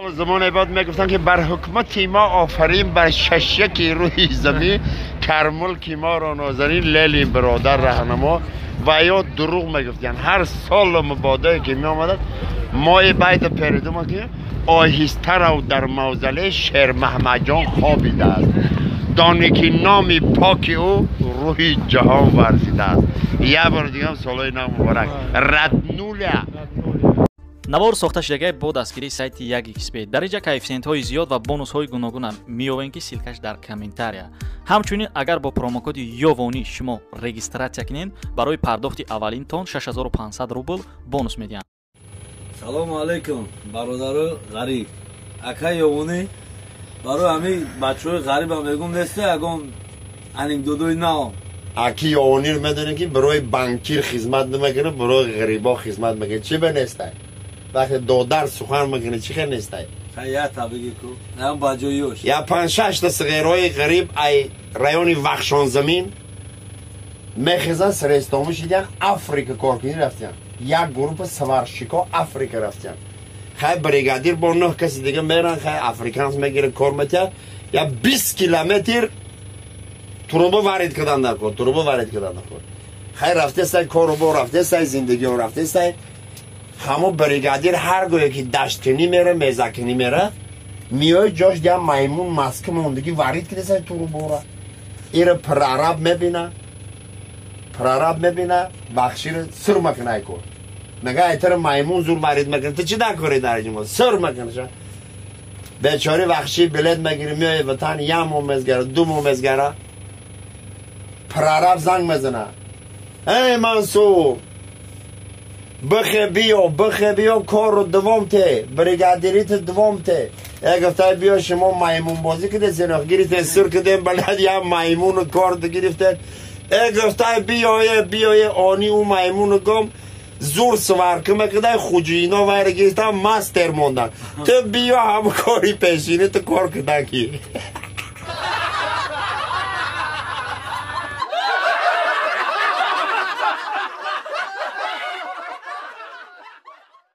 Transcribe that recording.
Замоне баъд мегуфтанд, ки бар ҳукумати мо офарин, бар шашяки рӯи замин, кармулки моро нозанин, лели бародар раҳнамо. Ва ё дурӯғ мегуфтанд. Ҳар сол мубодое ки меомадад, мои байта передума, ки оҳистарав, дар мавзале Шермаҳмадҷон хобидааст, доне ки номи поки ӯ рӯҳи ҷаҳон варзидааст. Як бори дигам солҳои нав муборак, роднуля. Навор сохта шудагай бо дастгирии сайти 1xBet. Дар инҷа коэффисиентҳои зиёд ва бонусҳои гуногуна меёвем, ки ссылка ш дар комментария. Ҳамчунин, агар бо промокоди Ёвонӣ шумо регистрация кунед, барои пардохти аввалинтон 6500 рубл бонус медиҳанд. Салому алайкум, бародару ғариб, ака Ёвонӣ. Барои ҳамин бачаҳои ғарибам мегум, несте ягон анекдодои нав? Аки Ёвонир, медонем, ки барои банкир хизмат намекунад, барои ғарибо хизмат мекунад. Чӣ ба нестай? Вақте додар сухан мекунад, чӣ хел нестай? Я табиги ку ам ба ҷоёш. Я панҷ-шашта сиғерои ғариб ай райони Вахшонзамин мехезан, срестомо шидян, Африка коркунӣ рафтян. Як группа сварщик о Африка рафтян. Хай, бригадир бо нӯҳ каси дига меран. Хай, африканс мегира, кор метя. Я 20 километр труба варид кардан дар кор, труба варид кардан дар кор. Хай, рафтесай, корубо рафтесай, зиндагио рафтесай. Ҳамо бригадир ҳар гоҳе ки дашткунӣ мера, мезакунӣ мера, миёи ҷош я маймун маска мондагӣ варид кардесай трубора. Ира прораб мебина, прораб мебина, вахшира сир макунай кор. Мега, айтара маймун зур варид мекунад, ту чӣ дар кори дар ҷумо сир макунаша. Бечори вахши билет мегири, миёи ватан, як моҳ мезгара, 2 моҳ мезгара, прораб занг мезана: «Эй, Мансур, бихе биё, бихе биё, корро давом те, бригадирите давом те». Э, гуфтай, биё, шумо маймунбозӣ кардед, гирифтен, сир кардем, балад я маймуну кор гирифтен. Э, гуфтай, биёе, биёе, они ӯ маймуну гом зур сварка мекардай, хуҷино вайра гирифтан, мастер мондан. Ту биё, ҳама кори пешини ту кор кардан ки.